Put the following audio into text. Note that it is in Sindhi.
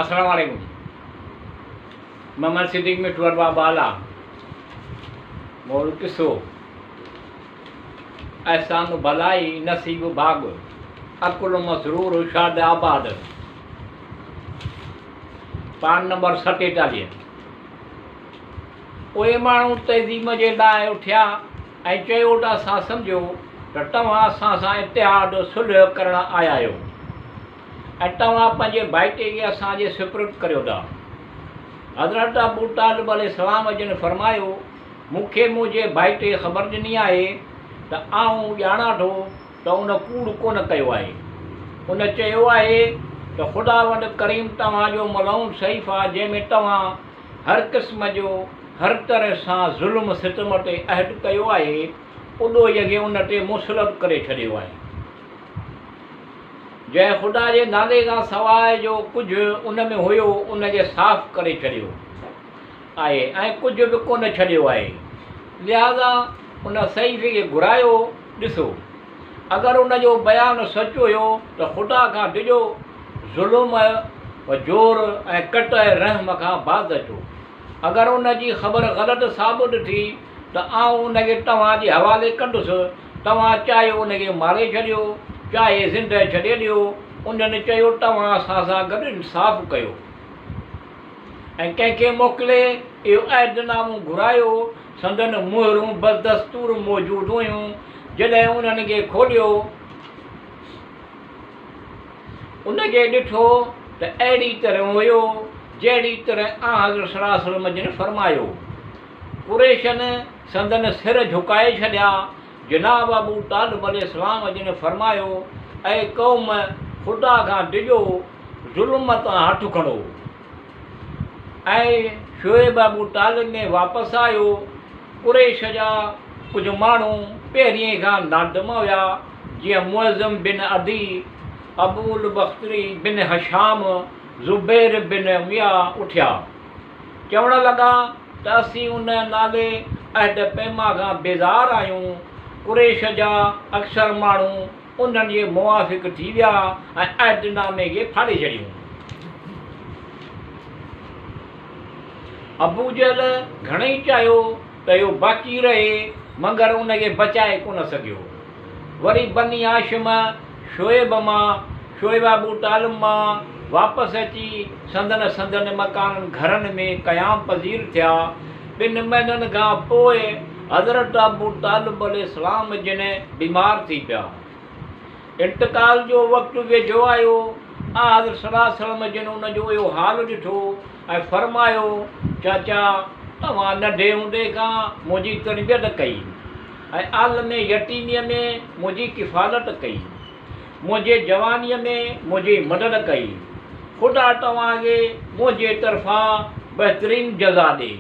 السلام عليڪم محمد صديق مٺو ارباب بالا مول قصو احسان ڀلائي نصيب ڀاڳ عقل مسرور شاد آباد پان نمبر 47. اهي ماڻهو تعظيم جي لاء اٿيا ۽ چيو ته اسان سمجهيو ته توهان اسان سان اتحاد صلح ڪرڻ آيا آهيو ۽ توهان پنهنجي ڀائٽي کي اسان جي سپرد ڪريو ٿا. حضرت ابو طالب عليه السلام جن فرمايو، مون کي منهنجي ڀائٽي خبر ڏني آهي ته آئون ڄاڻان ٿو ته ان ڪوڙ ڪونه ڪيو آهي. ان چيو آهي ته خداوند ڪريم توهان جو ملعون صحيفا جنهن ۾ توهان هر قسم جو هر طرح سان ظلم ستم تي عهد ڪيو آهي، اڏوهيء کي ان تي مسلط ڪري ڇڏيو آهي. جنهن خدا جي نالي کان سواء جو ڪجهه ان ۾ هيو، ان کي صاف ڪري ڇڏيو آهي ۽ ڪجهه به ڪونه ڇڏيو آهي. لهٰذا ان صحيفي کي گهرايو، ڏسو! اگر ان جو بيان سچ هيو ته خدا کان ڊڄو، ظلم و جور ۽ قطع رحم کان باز اچو. اگر ان جي خبر غلط ثابت ٿي ته آئون ان کي توهان جي حوالي ڪندس، توهان چاهيو ان کي ماري ڇڏيو، چاهي زنده ڇڏي ڏيو. انهن چيو، توهان اسان سان گڏ انصاف ڪيو. ۽ ڪنهن کي موڪلي اهو عهدنامو گهرايو، سندن مهرون بدستور موجود هيون، جڏهن انهن کي کوليو، ان کي ڏٺو ته اهڙي طرح هيو، جهڙي طرح آنحضرت صلي الله عليه وسلم جن فرمايو. قريشن سندن سر جهڪائي ڇڏيا. جناب ابو طالب عليه السلام جن فرمايو، اي قوم! خدا کان ڊڄو، ظلم تان هٿ کڻو. ۽ شعيب ابو طالب ۾ واپس آيو. قريش جا ڪجهه ماڻهو پهرين کان نادم هيا، جيئن معظم بن عدي، ابوالبختري بن هشام، زبير بن اميه اٿيا. چوڻ لڳا ته اسين ان نالي عهد پيما کان بيزار آهيون. قريش جا اڪثر ماڻهو انهن جي موافق ٿي ويا ۽ عهد نامي کي ڦاڙي ڇڏيائون. ابوجهل گهڻئي چاهيو ته اهو باقي رهي، مگر ان کي بچائي ڪونه سگهيو. وري بني هاشم شعيب مان، شعيب ابو طالب مان، واپس اچي سندن سندن مڪانن گهرن ۾ قيام پذير ٿيا. ٻن مهينن کان پوء حضرت ابو طالب عليه السلام جن بيمار ٿي پيا. انتقال جو وقت ويجهو آيو. آنحضرت صلي الله عليه وسلم جن ان جو اهو حال ڏٺو ۽ فرمايو، چاچا! توهان ننڍي هوندي کان منهنجي تربيت ڪئي ۽ عالم يتيميء ۾ منهنجي ڪفالت ڪئي. منهنجي جوانيء ۾ منهنجي مدد ڪئي. خدا توهان کي منهنجي طرفان بهترين جزا ڏئي.